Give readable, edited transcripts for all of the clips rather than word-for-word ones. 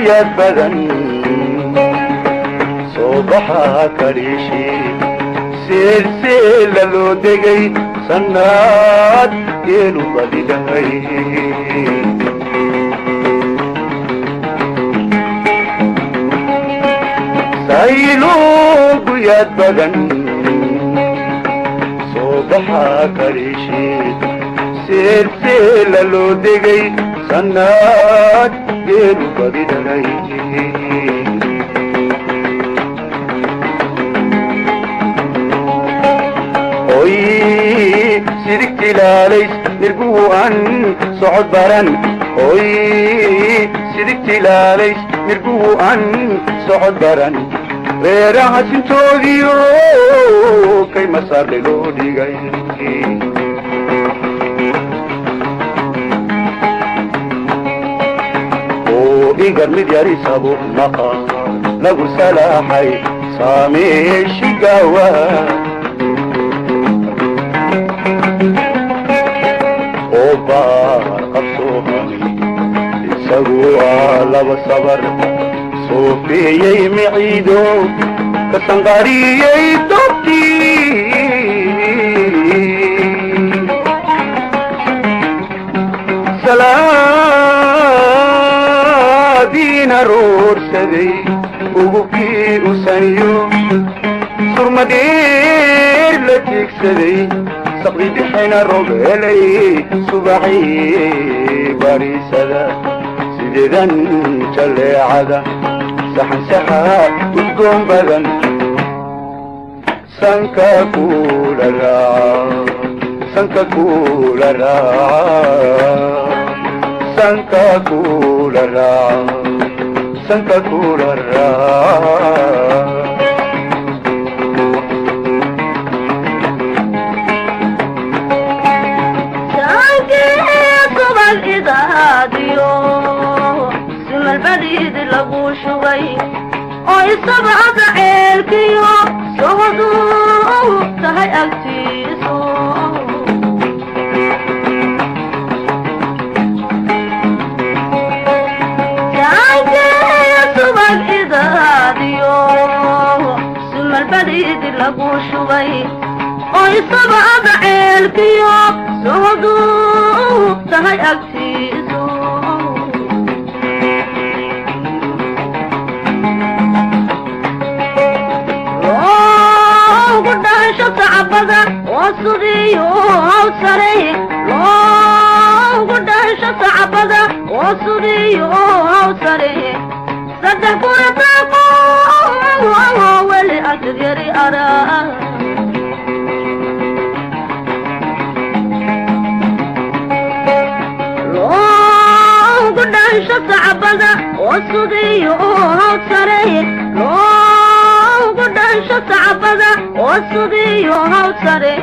Sayluguyaad badan soo baxa kadhiishi, seelseela loo degay, sannaad geelu badidhay. Sayluguyaad badan soo baxa kadhiishi, seelseela loo degay, sannaad geelu badidhalay. Oy sidigtilaalays nirguhu an socod baran, oy sidigtilaalays nirguhu an socod baran, reeraha sintoodiyo kay masaarle loo dhigay. Oo igar mid yarisabu maqa lagu salaaxay saameeshigawa, oo baar qabsoomay isagu aa laba sabar soofeeyey, miciido ka sanqariyey dobtii. Salaadiin aroorsaday ugubkii usaniyo surmadheer la tiegsaday, saqdi bixina roob helay, subaxii bariisada sideedan jaleecada saxan saxa udgoon badan sanka kula raaca, sanka kula raaca, sanka kula raaca, sanka kula raaca. Subag idaadiyo sumalbadiidi lagu shubay, oo isabcada ceelkiyo sohadu tahay agtiiso. Subag idaadiyo sumalbadiidi lagu shubay, oo isabcada ceelkiyo sohadu tahay agtiiso. Loogu dhaansho sacbada oo sudiyo hawsare, loogu dhaansho sacbada oo sudiyo hawsare, saddex kurataaqo weli asidyari araa. Loogu dhaansho sacbada oo sudiyo hawsare, loogu dhaansho sacbada oo sudiyo hawsare,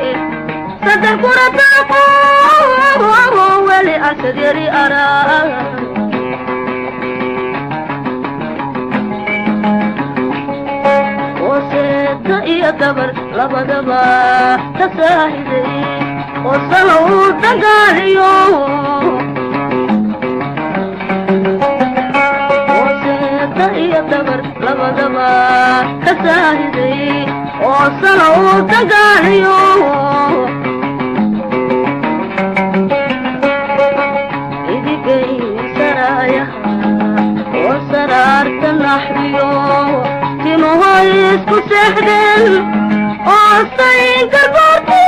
saddex kurataaqo weli asidyari araa. Ooseeta iyo dabar labadaba ka saahiday, oo salow dagaaliyo. Ooseeta iyo dabar labadaba ka saahiday, oo salow dagaaliyo. Idigay saraayaha oo saraarta naxriyo, timahoy isku seexdeen oo saynka goorti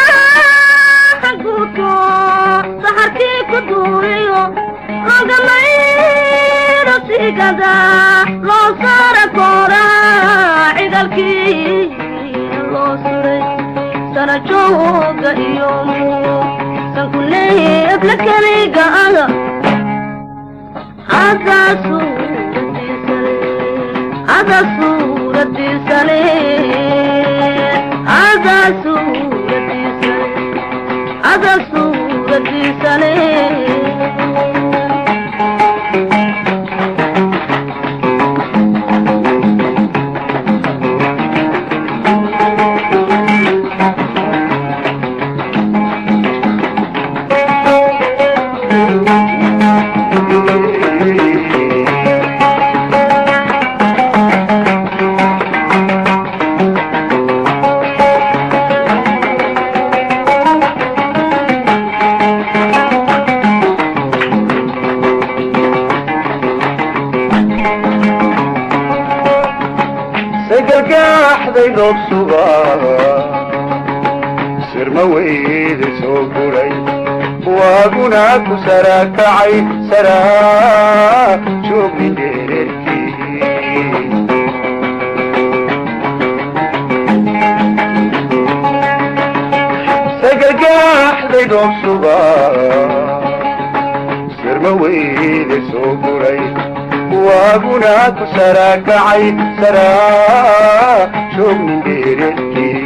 losaaxa guuto, saxarkii ku duuriyo, loogamayro sigada, loo saara koora cigalkii loo suray, sana jooga iyo sankuleebla keliga aga ada suuradiisale, ada suuradiisale, ada suuradiisale. Sirma weyde soo guray, waaguna ku sarakacay, saraa joognin dhererkii. Sagalgaaxday dhoob suba, sirma weyde soo guray, waaguna ku sarakacay, saraa joognin dhererkii.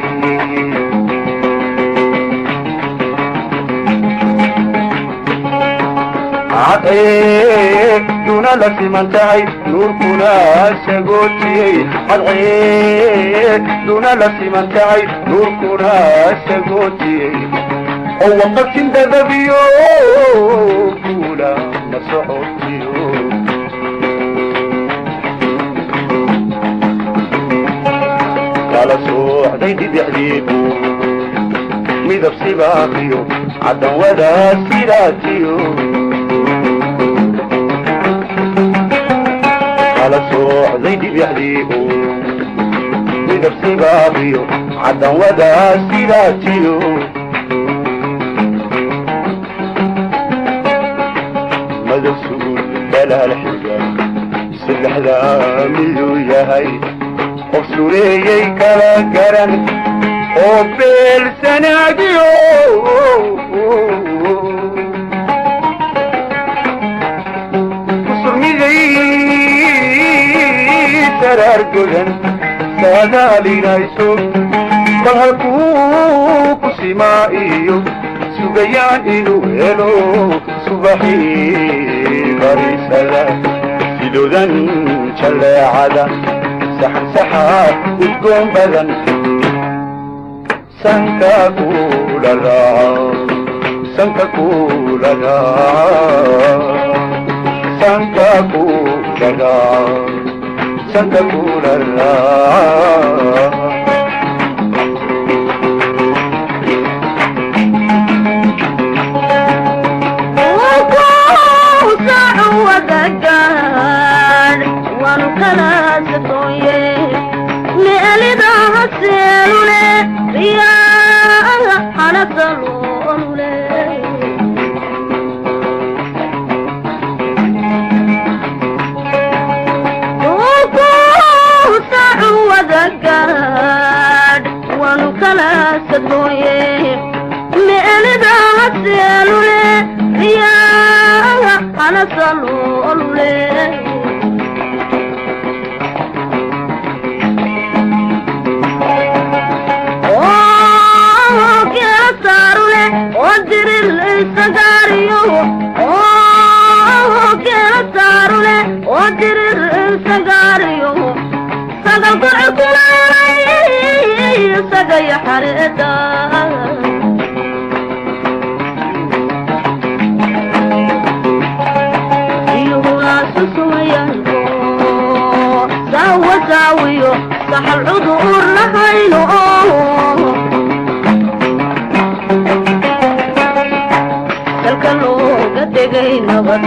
Cadceeduna la siman tahay, nuurkuna sagootiyey. Cadceeduna la siman tahay, nuurkuna sagootiyey, oo waqasin dadabiyo guula ma socotiyo. Kala soocday dhibicdiibu midab sibaaqiyo caddanwada sidaatiyo. Kala soocday dhibicdiibu midab sibaaqiyo caddanwada sidaatiyo. Madow suguul dalaal xiga, saddexdaa miduu yahay, qof sureeyey kala garan oo beelsanaagiyo. Kusurmiday saraar godan saadaalinayso, bal halkuu ku simaa iyo sugayaan inuu helo subaxii barisada. Sidoodan jalleecada saxan saxaa udgoon badan, sanka kula raaca, sanka kula raaca, sanka kula raaca, sanka kula raaca. Waanu kala satoonye meelidaha seelule riyaa hanasalolule. Waanu kala sadooye meelidaha seelule riyaa hanasalolule. Oo dirir isagaariyo, oo keena saarule, oo dirir isagaariyo, sagal gocurkuleelay isagaya xareeda. Biyuhuna susumayaanko saawa saawiyo saxal cudur lahayno. Salka looga dhegay nabad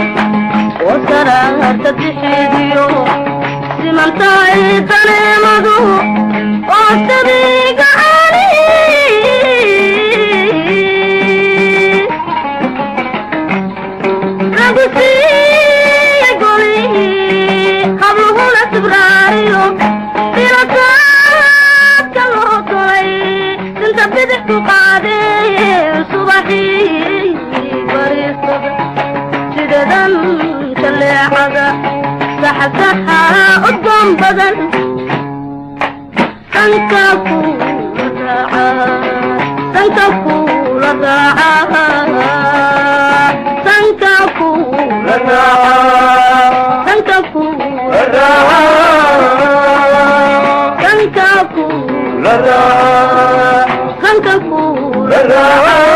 oo saraarta bixidiyo simantahay dareemadu oo sabiga cali lagu siiya golihii habluhuna sibraariyo dirakaadka loo tolay sinta bidix ku qaadee subaxii bariisada. Sideedan jaleecada saxasaxa udgoon badan, sanka kula raaca, sanka kula raaca, sanka kula raaca, sanka kula raaca, sanka kula raaca, sanka kula raaca.